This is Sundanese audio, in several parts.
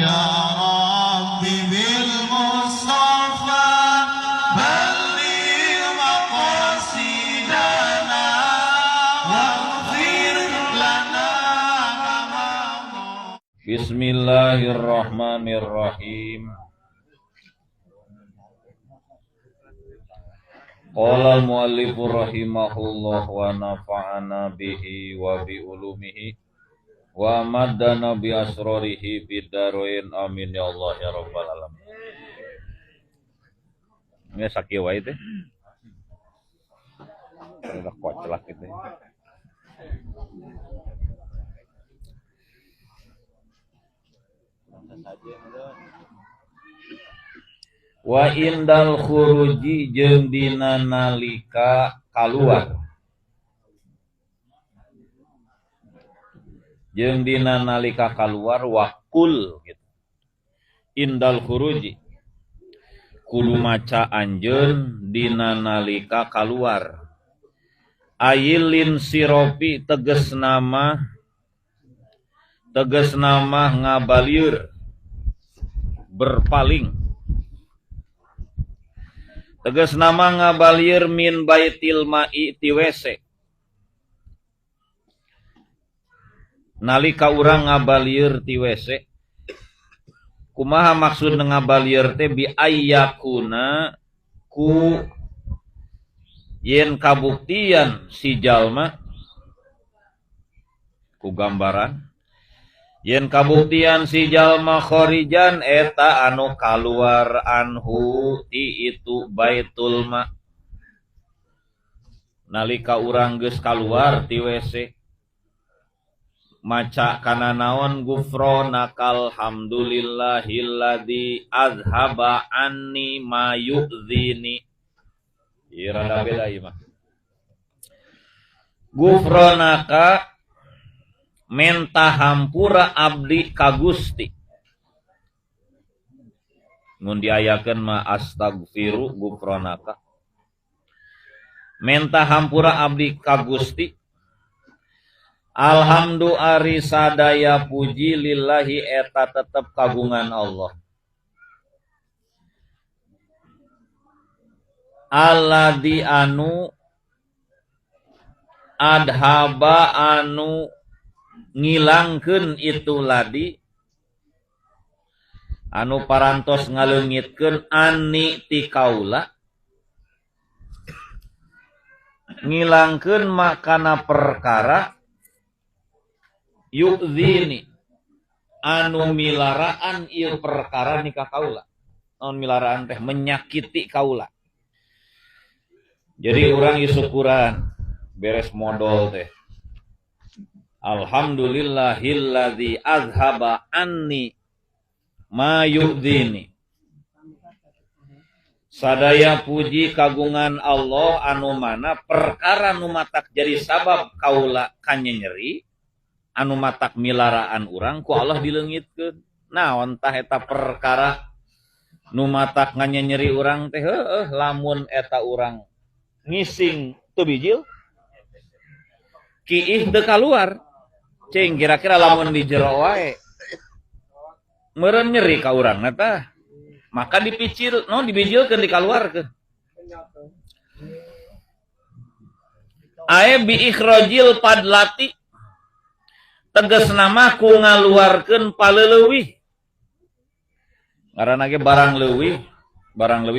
Ya Rabbi bil Mustafa balligh maqasidana waghfir lana ma. Bismillahirrahmanirrahim. Qala al-muallif rahimahullah wa nafa'ana bihi wa bi ulumihi wa maddana bi asrarihi fid dharain, amin ya Allah ya rabbal alamin. Ini sakieu wae teh. Udah koclak gitu. Wa indal khuruji jeung dina nalika kaluar. Jeung dina nalika kaluar wakul gitu. Indal khuruji kudu maca anjeun dina nalika kaluar. Ayilin siropi teges nama ngabalieur berpaling. Teges nama ngabalieur min baitil ma'i ti WC. Nalika urang ngabalieur ti WC, kumaha maksud ngabalieur teh bi ayyakuna ku yen kabuktian si jalma ku gambaran yen kabuktian si jalma khorijan eta anu kaluar anhu ti itu baitul ma. Nalika urang geus kaluar ti WC maca kana naon gufronakal hamdulillahilladzi azhaba anni ma yu'zini. Ieu rada beda ieu mah. Gufronaka menta hampura abdi ka Gusti. Mun diayakeun ma astagfiru gufronaka. Menta hampura abdi ka Gusti. Alhamdu ari sadaya puji lillahi eta tetep kagungan Allah. Alladzi anu adhaba anu ngilangkeun itu ladi anu parantos ngaleungitkeun ani ti kaula ngilangkeun makana perkara yu'zini anu milaraan ieu perkara nikah kaula. Naon milaraan teh menyakiti kaula. Jadi urang syukuran beres modal teh. Alhamdulillahilladzi azhaba anni ma yu'zini. Sadaya puji kagungan Allah anu mana perkara nu matak jadi sabab kaula kanyenyeri anu matak milaraan urang ku Allah dileungitkeun. Naon tah eta perkara nu matak nganyenyeri urang teh heueuh lamun eta urang ngising teu bijil kiih teu kaluar. Cing kira-kira lamun di jero wae meureun nyeri ka urangna tah. Maka dipicil, no dibijilkeun dikaluarkeun. Ae bi ikhrajil padlati tegas nama ku ngaluarkeun paleleuwih. Ngaranna ge barang leuwih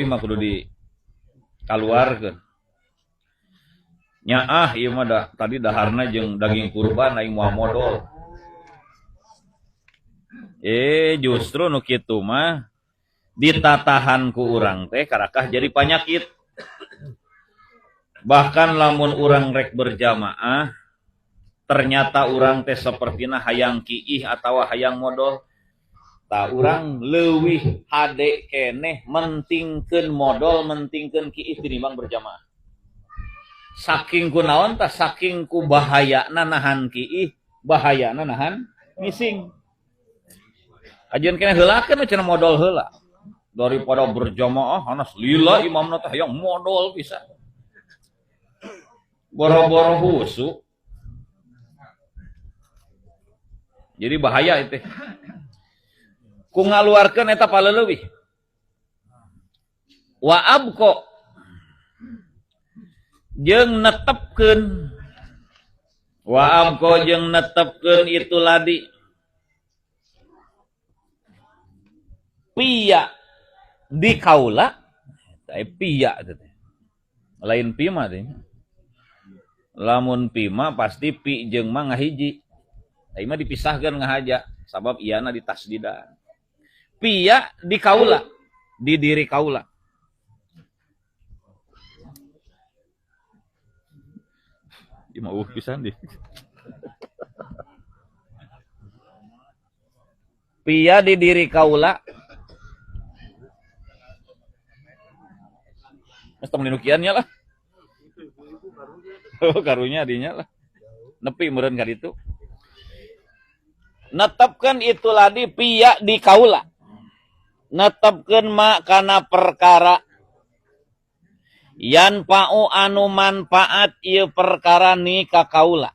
mah kudu dikaluarkeun. Nyaah ieu mah da, tadi daharna jeung daging kurban aing moal modol. Justru nu kitu mah ditatahan ku urang teh karakah jadi panyakit. Bahkan lamun urang rek berjamaah ternyata urang teh sapertina hayang kiih atawa hayang modol, ta urang leuwih hade keneh mentingkeun modol mentingkeun kiih tinimbang berjamaah. Saking ku naon tah saking ku bahayana nahan kiih, bahayana nahan ngising. Ajeun keneh heulakeun cenah modol heula. Daripada berjamaah hanas lila imamna teh hayang modol pisan. Boro-boro husu. Jadi bahaya itu. Ku ngaluarkeun eta paleleuwih. Wa abqa jeung netepkeun, wa abqa jeung netepkeun itu ladi pia di kaula, pia teh lain pima teh. Lamun pima pasti pi jeung ma ngahiji. Tapi mah dipisahkeun ngahaja sabab iana ditasdidan. Pia di kaula, di diri kaula. Ieu mah eueuh pisan di. Pia di diri kaula. Mas tong dinukiannya lah. Oh, karunya adinya lah. Nepi meureun ka ditu. Netepkeun itu ladi pia di kaula. Netepkeun ma kana perkara yan pa'u anu manfaat ieu perkara ni ka kaula.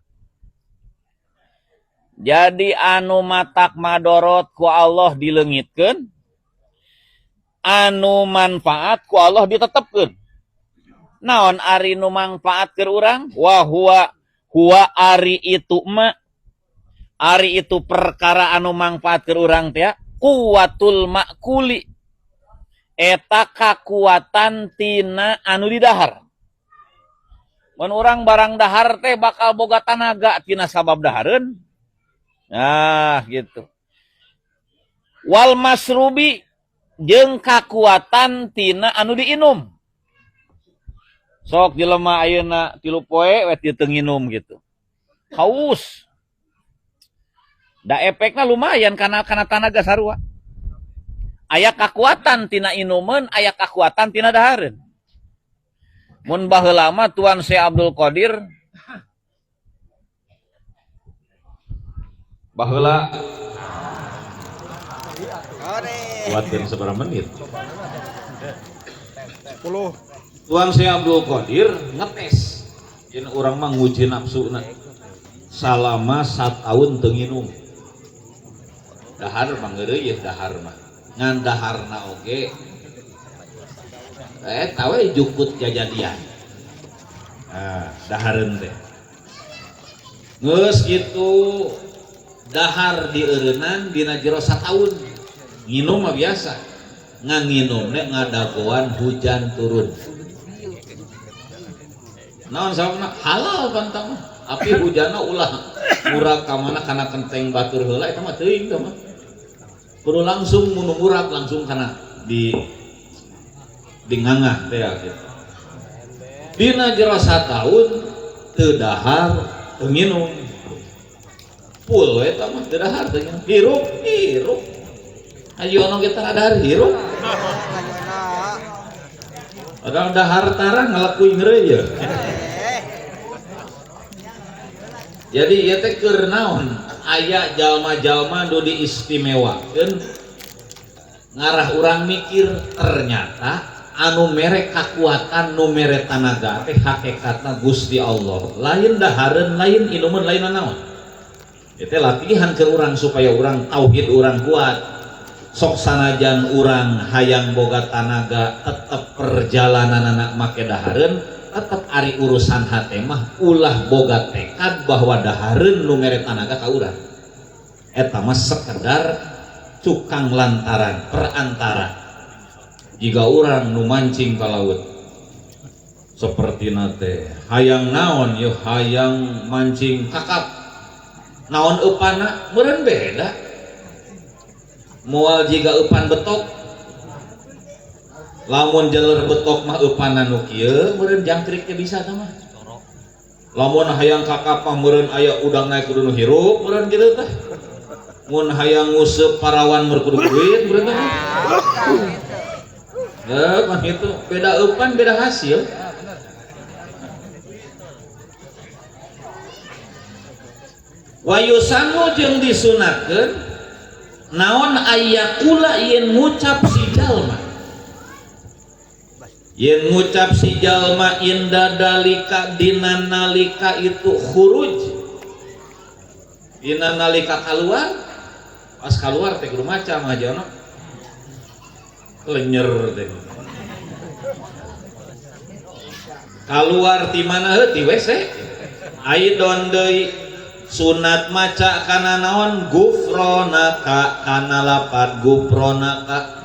Jadi anu matak madorot ku Allah dileungitkeun, anu manfaat ku Allah ditetepkeun. Naon ari nu mangfaat keur urang? Wa huwa huwa ari itu ma, ari itu perkara anu mangfaat keur urang teh kuwatul makuli, eta kakuatan tina anu didahar. Mun urang barang dahar teh bakal boga tanaga tina sabab dahareun. Nah gitu. Wal masrubi jeung kakuatan tina anu diinum. Sok jelema ayeuna 3 poe we teu nginum gitu. Haus. Da efekna lumayan kana tanaga sarua. Aya kakuatan tina inumeun, aya kakuatan tina dahareun. Mun baheula mah Tuan Syekh Abdul Qadir baheula kuatkeun sabaraha menit? 10. Tuan Syekh Abdul Qadir ngetes. Yen urang mah nguji nafsuna. Salama 1 tahun teu nginum. Dahar mah ngeureuyeuh dahar mah. Ngan daharna oge eta we jukut jajadian. Nah, dahareun teh. Geus kitu dahar dieureunnan dina jero 1 tahun. Nginum mah biasa. Ngan nginumna ngadagoan hujan turun. Naon sababna? Halal pantang mah. Tapi hujanna ulah murag ka mana kana kenteng batur heula eta mah teuing teh mah. Kudu langsung mun murag langsung kana di ngangah teh gitu. Dina jero 1 tahun teu dahar teu nginum. Full we eta mah teu dahar teu nginum. Hirup hirup. Ayo ono kita dahar hirup. Padahal dahar tarah ngalekuy ngeureuyeuh. Jadi ieu teh keur naon? Aya jalma-jalma nu diistimewakeun ngarah urang mikir ternyata anu mere kakuatan nu mere tanaga teh hakikatna Gusti Allah. Lain dahareun, lain inumeun, lain nanaon. Ieu teh latihan ke urang supaya urang tauhid urang kuat. Sok sanajan urang hayang boga tanaga tetep perjalanan anak make dahareun, tetep ari urusan hate mah ulah boga tekad bahwa dahareun nu mere tanaga ka urang. Eta mah sekedar cukang lantaran perantara. Jika urang nu mancing ka laut seperti nate hayang naon yeuh hayang mancing kakap, naon eupana meureun beda. Moal jiga eupan betok, lamun jalur betok mah eupanan nu kieu meureun jangkrik teh bisa tah mah. Lamun hayang kakap mah meureun aya udang naik kudu nu hirup meureun kitu teh. Mun hayang nguseup parawan meureun kudu duit meureun teh. Ya mah kitu, beda eupan beda hasil. Wa yusanu jeung disunatkeun naon ayakula yen ngucap si jalma, yen ngucap si jalma inda dalika dina nalika itu khuruj, dina nalika keluar Pas keluar teh kudu maca mah jono. Lenyer teh. Kaluar ti mana heuh ti WC. Aidon deui sunat maca kana naon gufronaka kana lapat gufronaka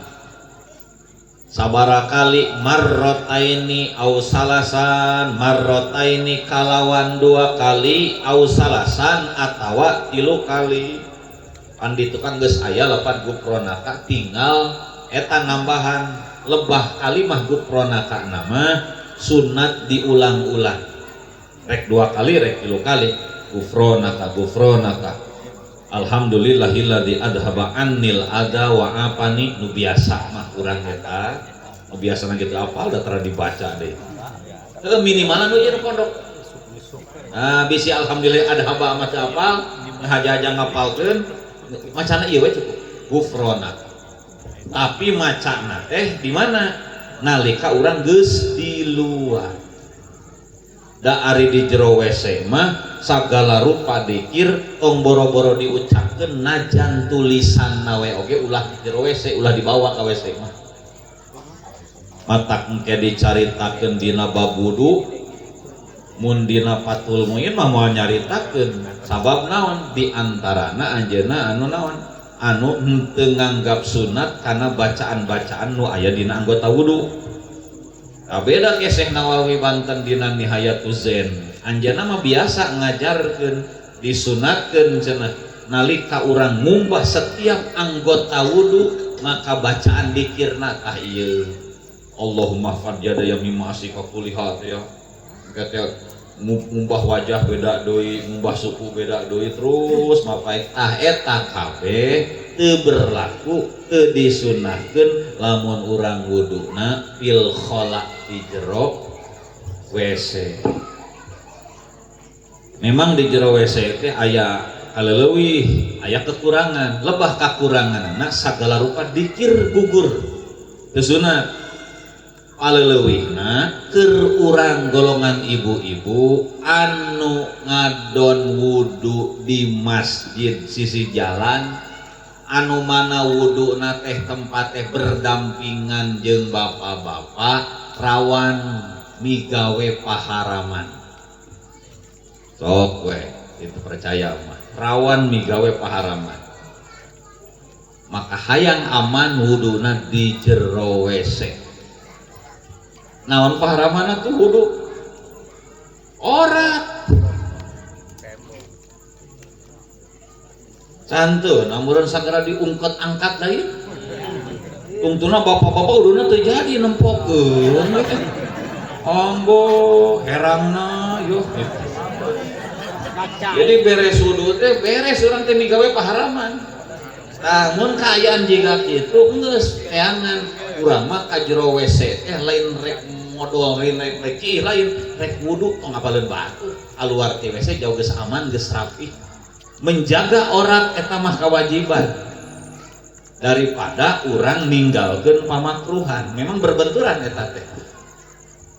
sabara kali marrotaini au salasan marrotaini kalawan dua kali au salasan atawa tilu kali. Pan ditu kan geus aya lapat gufronaka tinggal eta nambahan lebah kalimah gufronaka nama sunat diulang-ulang rek dua kali rek tilu kali gufronaka gufronaka alhamdulillahilladzi adhaba annil adha wa afani nu biasa mah urang eta nu biasana kitu apal da tara dibaca deui heuh minimal nu ieu pondok nah bisi alhamdulillah adhaba mah teu apal ngahaja-haja ngapalkeun macana ieu we cukup gufronaka tapi macana teh di mana nalika urang geus di luar da ari di jero WC mah sagala rupa dikir tong boro-boro diucapkeun najan tulisan we oge ulah di jero WC ulah dibawa ka WC mah matak engke dicaritakeun dina bab wudu mun dina Fathul Muin mah moal nyaritakeun sabab naon di antarana anjeunna anu naon anu henteu nganggap sunat kana bacaan-bacaan nu aya dina anggota wudu. Nah, beda ke Syekh Nawawi Banten dina Nihayatuz Zen. Anjeunna mah biasa ngajarkeun, disunatkeun cenah nalika urang ngumbah setiap anggota wudu maka bacaan dikirna tah ieu. Allahumma fad yadaya mimma asika kulihat ya. Engke teh ngumbah wajah beda deui, ngumbah suku beda deui terus mapae tah eta kabeh teu berlaku teu disunahkeun lamun urang wuduna fil khala di jero WC. Memang di jero WC teh aya kaleleuwih, aya kekurangan, lebah kakuranganna sagala rupa dikir gugur. Teu sunat. Paleleuwihna keur urang golongan ibu-ibu anu ngadon wudu di masjid sisi jalan anu mana wuduna teh tempat teh berdampingan jeung bapak-bapak rawan migawe paharaman. Sok we itu percaya mah rawan migawe paharaman. Maka hayang aman wuduna di jero WC. Naon paharaman tuh wudu orat cantu namun sagera diungkot angkat lagi tungtuna bapak-bapak uduna teu jadi nempokeun ambo herangna yo. Jadi beres wudu teh beres urang teh migawe paharaman. Tah mun kaayaan jiga kitu geus teangan urang mah ka jero WC teh lain rek modol lain rek cih lain rek wudu tong apaleun batur kaluar ti WC jauh geus aman geus rapi. Menjaga orat eta mah kewajiban daripada urang ninggalkeun pamakruhan. Memang berbenturan eta teh.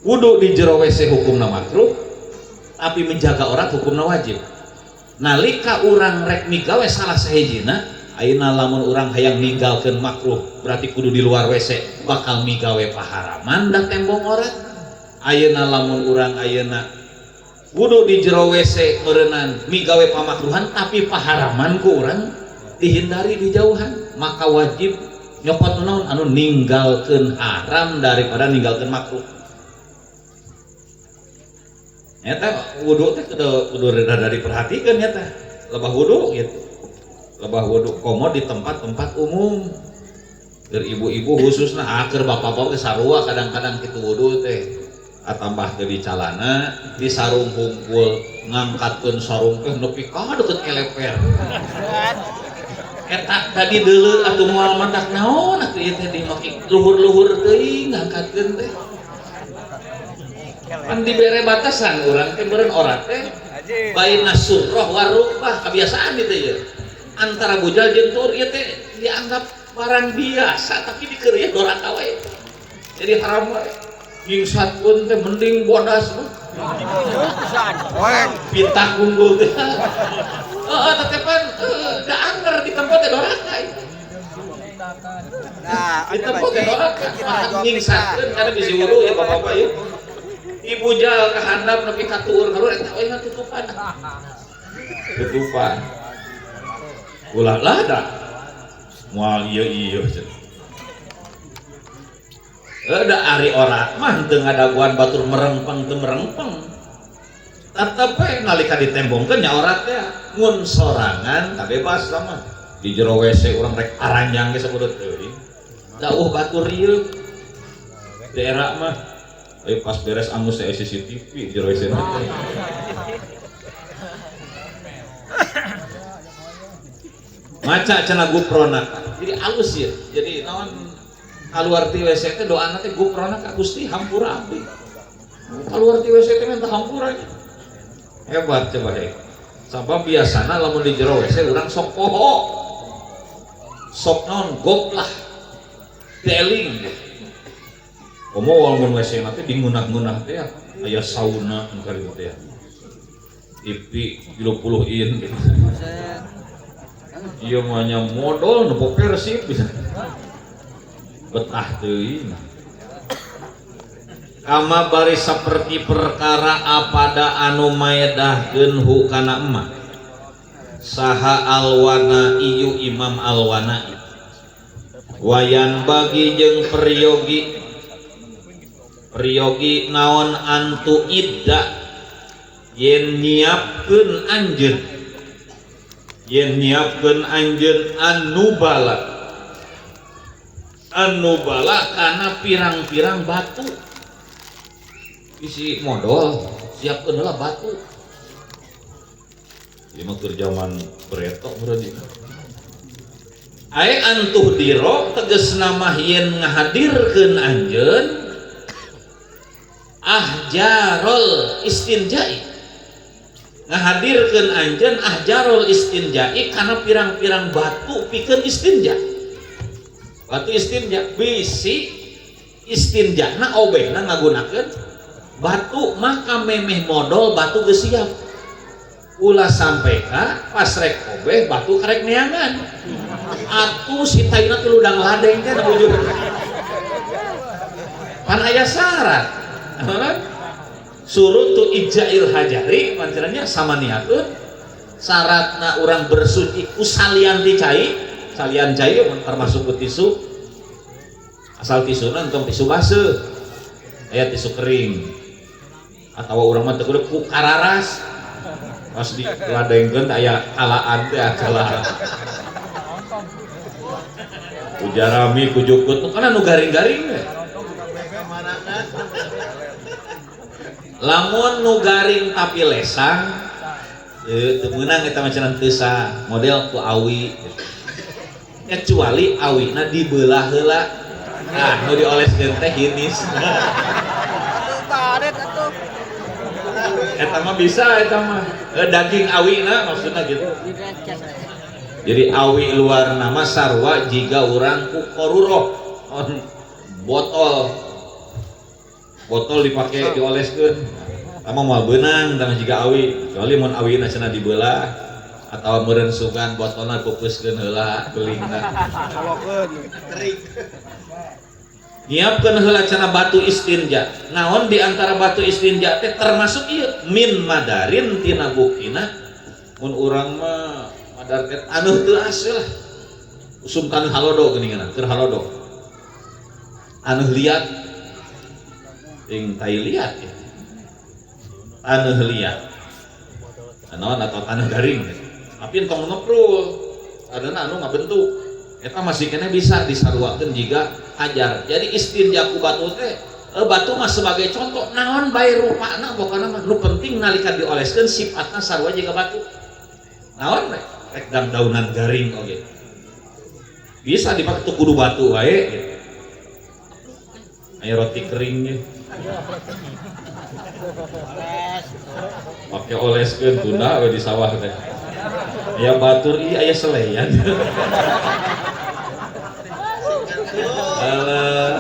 Wudu di jero WC hukumna makruh tapi menjaga orat hukumna wajib. Nalika urang rek migawe salah sahijina ayeuna lamun urang hayang ninggalkeun makruh berarti kudu di luar WC bakal migawe paharaman da tembong orat. Ayeuna lamun urang ayeuna wudu di jero WC meureunnan migawe pamakruhan tapi paharaman ku urang dihindari dijauhan maka wajib nyokot naon anu ninggalkeun haram daripada ninggalkeun makruh. Nyata wudu teh kudu rada diperhatikeun nyata lebah wudu gitu. Lebah wudu komo di tempat-tempat umum. Keur ibu-ibu khususna keur bapak-bapak ge sarua kadang-kadang kitu wudu teh. Atambah teh di calana, di sarung hungkul, ngangkatkeun sarung teh nepi ka deukeut eleper. Eta tadi deuleu atuh moal matak naon atuh ieu teh dimaki luhur-luhur teuing ngangkatkeun teh. Pan dibere batasan urang teh meureun orat teh baina surah warubah kebiasaan itu ya. Antara bujal jeung tur ieu teh dianggap barang biasa tapi dikeureuh doraka wae. Jadi haram wae. Nyingsat pun teh mending bodas mah. Pitah unggul teh. Heeh, tetepan da anger di tempat teh doraka. Nah, Di tempat teh doraka. Nyingsakeun kana bisi wudu ya bapak-bapak ieu. Ibu jal ka handap nepi ka tuur kaluar eta we tutupan. Tutupan. Ulah lah da. Moal ieu ieu cenah. Da ari orak mah teu ngadaguan batur merengpeng teu merengpeng. Tetep we nalika ditembongkeun nya orat teh mun sorangan kabebas mah. Di jero WC urang rek aranjang ge sabodo teuing. Jauh batur ieu. Daerah mah pas beres angus teh CCTV di jero WC teh. Maca cenah guprona. Jadi alus ya. Jadi naon kaluar ti WC teh doana teh guprona ka Gusti hampura abdi. Kaluar ti WC teh minta hampura. Hebat coba he. Sabab biasana lamun di jero WC urang sok poho. Sok naon goplah. Teling. Komo lamun WC na teh dingunah-ngunah teh aya sauna nu kali teh. TV 30 in gitu. Ieu mah nya modol nu Persib bisa. Betah teuing. Kama bari saperti perkara apada anu maedahkeun hu kana emah. Saha alwana iyu Imam alwana. Wayan bagi jeung peryogi. Peryogi naon antu idda yen nyiapkeun anjeun. Yen nyiapkeun anjeun anubala. Anubala kana pirang-pirang batu. Isi modal siapkeun heula batu. Ieu mah keur jaman beretok berarti. Ae antuh diro tegasna mah yen ngahadirkeun anjeun ahjarul istinjai. Ngahadirkeun anjeun ahjarul istinjai kana pirang-pirang batu pikeun istinja. Batu istinja bisi istinjana obehna ngagunakeun batu maka memeh modal batu geus siap. Ulah sampai ka pas rek obeh batu karek neangan. Atuh si taina teh ludang ladeng teh bujur. Pan aya syarat. Surutu ija'il hajari pancenanya sama niatun syaratna urang bersuci ku salian ti cai, salian cai termasuk ku tisu. Asal tisuna entong tisu baseuh. Aya tisu kering. Atawa urang mah teu kudu ku kararas. Pas diladengkeun teh aya kalaan teh kalaan. Ku jarami ku jukut kana nu garing-garing we. Lamun nu garing tapi lesang teu meunang eta mah cenah teu sah model ku awi kecuali awina dibelah heula nah nu dioleskeun teh hinis. Eta mah bisa eta mah daging awina maksudna gitu. Jadi awi luar nama sarwa jiga urang ku koruroh botol botol dipakai dioleskeun sama moal beunang tah jiga awi kecuali mun awina cenah dibelah atawa meureun sugan botolna pupeuskeun heula beulingna kering. Nyiapkeun heula cenah batu istinja. Naon di antara batu istinja teh termasuk ieu min madarin tina buktina mun urang mah madar teh anu teu asli lah. Usum taneuh halodo geuningan keur halodo. Anu liat ing tai liat ya. Taneuh liat. Naon atau tanah garing. Tapi entong ngeprul. Adana anu ngabentuk. Eta masih kena bisa disaruakeun jiga hajar. Jadi istinja ku batu teh batu mah sebagai contoh naon bae rupana pokona mah nu penting nalika dioleskeun sifatna sarua jiga batu. Naon bae rek daunan garing oge. Bisa dipake tuh kudu batu wae gitu. Aya roti keringnya. Pake oleskeun tunda we di sawah teh. Aya batur ieu aya seleyan. Alah.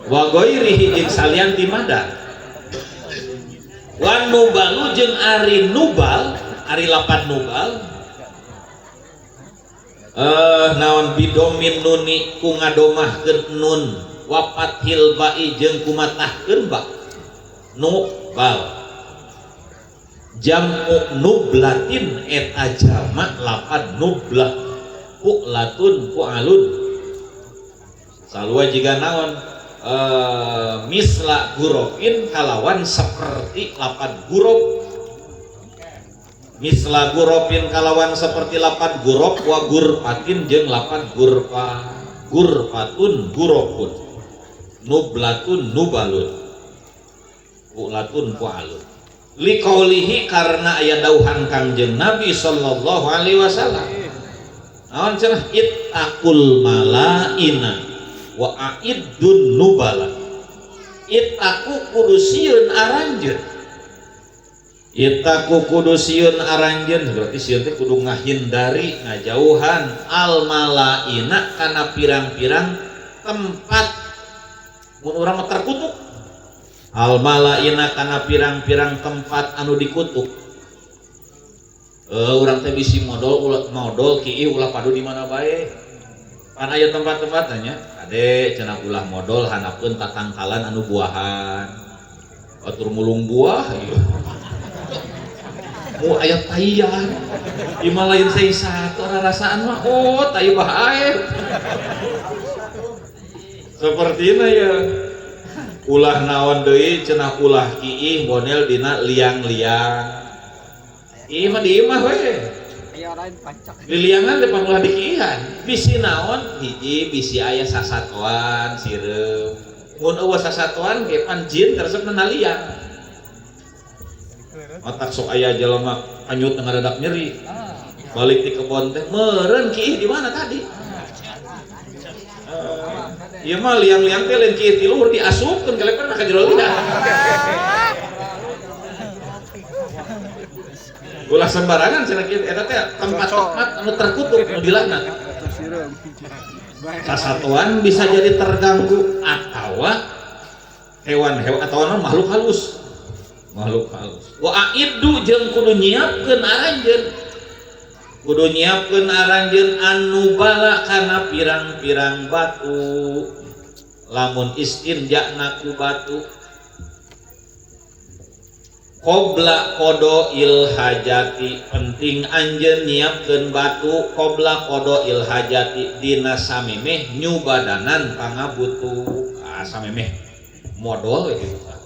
Wa ghairihi jeung salian ti mada. Wan nubalu jeung ari nubal, ari lapat nubal. Naon bidomin nuni ku ngadomahkeun nun wa fathil ba'i jeung kumatahkeun ba. Nubal. Jam'u nublatin eta jamak lapat nublah. Fu'latun fu'alun. Salua jiga naon misla gurofin kalawan seperti lapan gurof, misla gurofin kalawan seperti lapan gurof wa gurfatin jeung lapan gurfa, gurfatun gurofun, nublatun nubalun, fu'latun fu'alun. Liqaulihi karena aya dauhan Kangjeng Nabi sallallahu alaihi wasallam. Naon cenah ittaqul malaina wa a'iddun nubala. Ittaqu kudu sieun aranjeun. Ittaqu kudu sieun aranjeun berarti sieun teh kudu ngahindari ngajauhan al malaina kana pirang-pirang tempat mun urang mah terkutuk. Al malaina kana pirang-pirang tempat anu dikutuk. Urang teh bisi modol ulah modol kieu ulah padu di mana bae. Pan aya tempat-tempatnya nya kade cenah ulah modol hanapeun tatangkalan anu buahan. Atur mulung buah ieu. Mu aya taian. Ieu mah lain sei satu rarasaan mah oh tai bae. Sapertina ya. Ulah naon deui cenah ulah kiih bonel dina liang-liang. Ieu mah di imah we. Di liangan teh pan ulah dikiihan. Bisi naon hiji bisi aya sasatoan sireum. Mun eueuh sasatoan ge pan jin karesepna na liang. Otak sok aya jelema anyut ngadadak nyeri. Balik di kebon teh meureun kiih di mana tadi? Ieu mah liang-liang teh lain kiih ti luhur diasupkeun kaleper ka jero liang. Ulah sembarangan cenah kieu eta teh tempat-tempat anu terkutuk anu dilaknat. Sasatoan bisa jadi terganggu atawa hewan-hewan atawa makhluk halus. Makhluk halus. Wa a'iddu jeung kudu nyiapkeun aranjeun. Kudu nyiapkeun aranjeun anu bala kana pirang-pirang batu. Lamun istinjana ku batu qobla qodoil hajati penting anjeun nyiapkeun batu qobla qodoil hajati dina samemeh nyubadanan pangabutuh. Ah samemeh modol we kitu tah.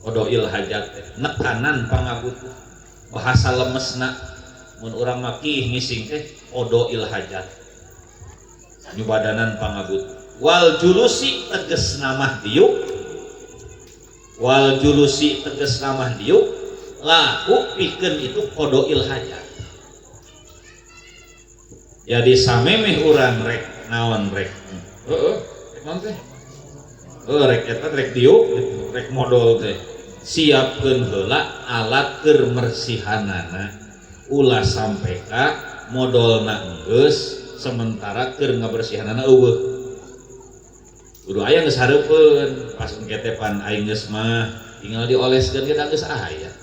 Qodoil hajat nekanan pangabutuh. Bahasa lemesna mun urang mah kiih ngising teh qodoil hajat. Nyubadanan pangabutuh. Wal julusi tegasna mah diuk. Wal julusi tegasna mah diuk. Laku pikeun itu qodoil hajat. Jadi samemeh urang rek naon rek. Heeh, rek naon teh? Heuh rek eta rek diuk gitu, rek modol teh. Siapkeun heula alat keur mersihanana. Ulah sampe ka modolna geus sementara keur ngabersihanana eueuh. Kudu aya geus hareupeun, pas engke teh pan aing geus mah tinggal dioleskeun ge da geus aya.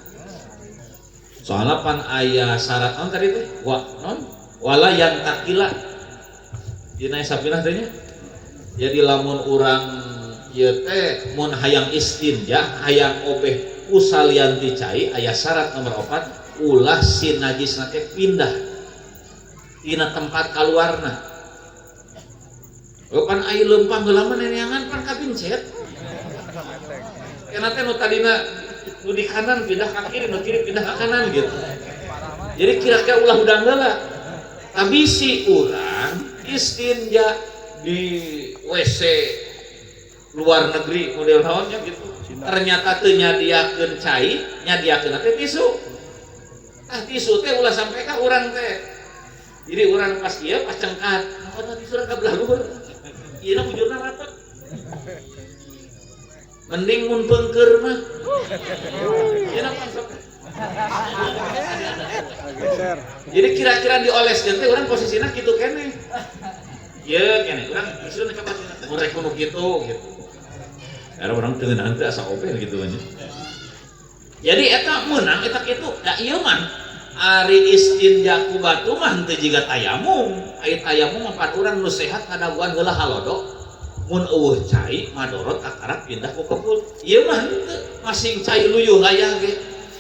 Soalna pan aya syarat naon tadi teh? Wa non wala yang takila dina sapinah teh nya. Jadi lamun urang ieu teh mun hayang istinja, hayang obeh ku salian ti cai aya syarat nomor 4 ulah si najisna teh pindah tina tempat kaluarna. Oh, pan aya leumpang heula mah neneangan pan kapincet. Kena teh nu tadina nu di kanan pindah ke kiri, nu kiri pindah ke kanan gitu. Jadi kira-kira ulah hudang heula. Tapi si urang istinja di WC luar negeri model naonnya gitu. Ternyata teu nyadiakeun cai, nyadiakeun teh tisu. Tah tisu teh ulah sampai ka urang teh. Jadi urang pas ieu pas cengkat, naon tisu ka belah luhur. Ieu na bujurna rapet. Mending mun peungkeur mah. Ieu na pan sok. Jadi kira-kira dioleskeun teh urang posisina kitu keneh. Ieu keneh urang tisuna ka mun rek kudu kitu gitu. Era urang teu ngeunaan teh asa open gitu nya. Jadi eta meunang eta kitu da ieu mah ari istinja ku batu mah henteu jiga tayamum. Ari tayamum mah pan urang nu sehat ngadaguan heula halodo. Mun eueuh cai madorot kakarak pindah ku kebul. Ieu mah henteu masing cai luyuh layah ge.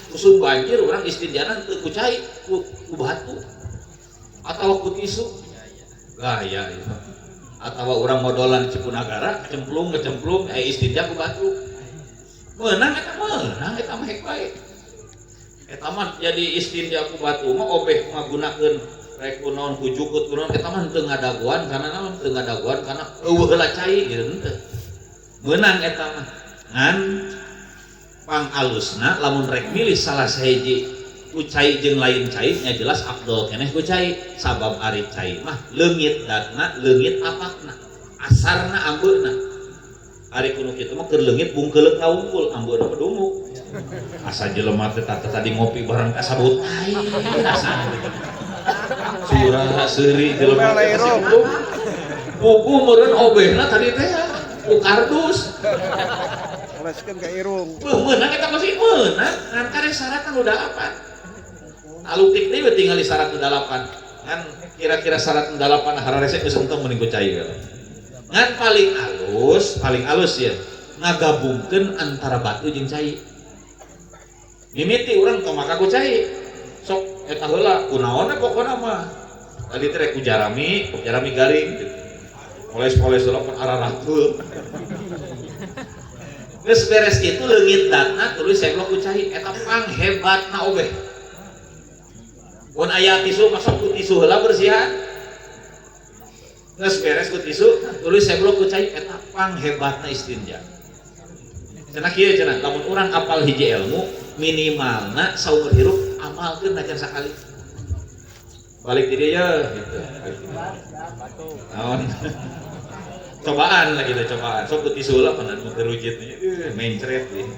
Usum banjir urang istinjana henteu ku cai, ku batu atawa ku tisu. Gaya ieu. Atawa urang modolan Cipunagara kecemplung kecemplung istinja ku batu. Meunang eta mah hek bae. Eta mah jadi istinja ku batu mah obeh ngagunakeun rek ku naon ku jukut ku naon eta mah henteu ngadaguan kana naon teu ngadaguan kana eueuh heula cai gitu henteu. Meunang eta mah. Ngan pangalusna lamun rek milih salah sahiji ku cai jeung lain cai nya jelas afdol keneh ku cai sabab ari cai mah leungit datna leungit apakna asarna ambeuna ari kuno kitu mah keur leungit bungkeuleuk ngawungkul ambeuna mah dumuk asa jelema teh tadi ngopi bareng ka sabut tai asa surah seuri jelema teh kasih buku meureun obehna tadi teh ku kardus oleskeun ka irung meunang eta masih meunang ngan kare syarat nu 8 alutik deui tinggal syarat nu 8 ngan kira-kira syarat nu 8 hararese geus entong mending ku cai ngan paling alus ya ngagabungkeun antara batu jeung cai mimiti urang tong maka ku cai sok eta heula kunaon pokona mah tadi teh ku jarami jarami garing gitu poles-poles heula pan ararakeul geus beres kitu leungit datna tuluy seblok ku cai eta panghebatna obeh mun aya tisu masuk ku tisu heula bersihan geus beres ku tisu tuluy seblok ku cai eta panghebatna istinja cenah kieu cenah lamun urang apal hiji ilmu minimalna saumur hirup amalkeun najan sakali balik di dieu gitu naon cobaan lagi tuh cobaan sok ku tisu heula pan anu terujit mencret deh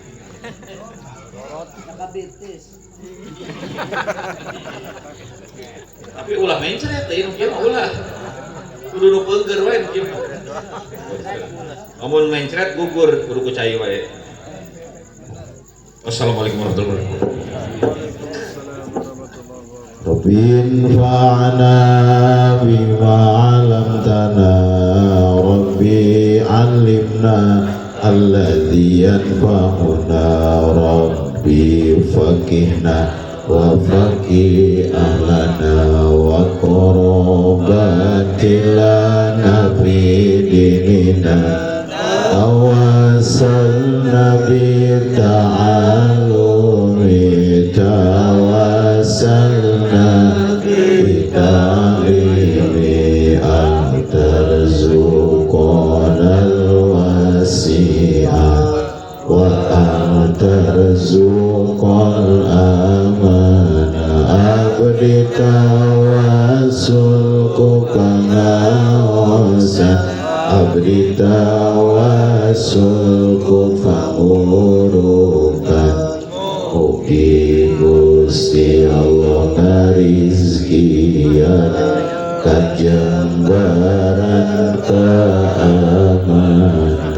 tapi ulah mencret teh nu kieu mah ulah kudu nu peungeur wae nu kieu mah lamun mencret gugur kudu ku cai wae. Wassalamualaikum warahmatullahi wabarakatuh. Rabbi fa'ana bima 'allamtana Rabbi 'allimna alladzi yanfa'una Rabbi faqihna wa faqih ahlana wa qarabatina fi dinina tawassalna bi ta'alumi tawassalna bi ta'limi an tarzuqana al-wasi'a wa an tarzuqal amana abdi tawassul ku pangaosan abdi tawassul ku pangurukan mugi Gusti Allah ngarizkian kajembaran keamanan.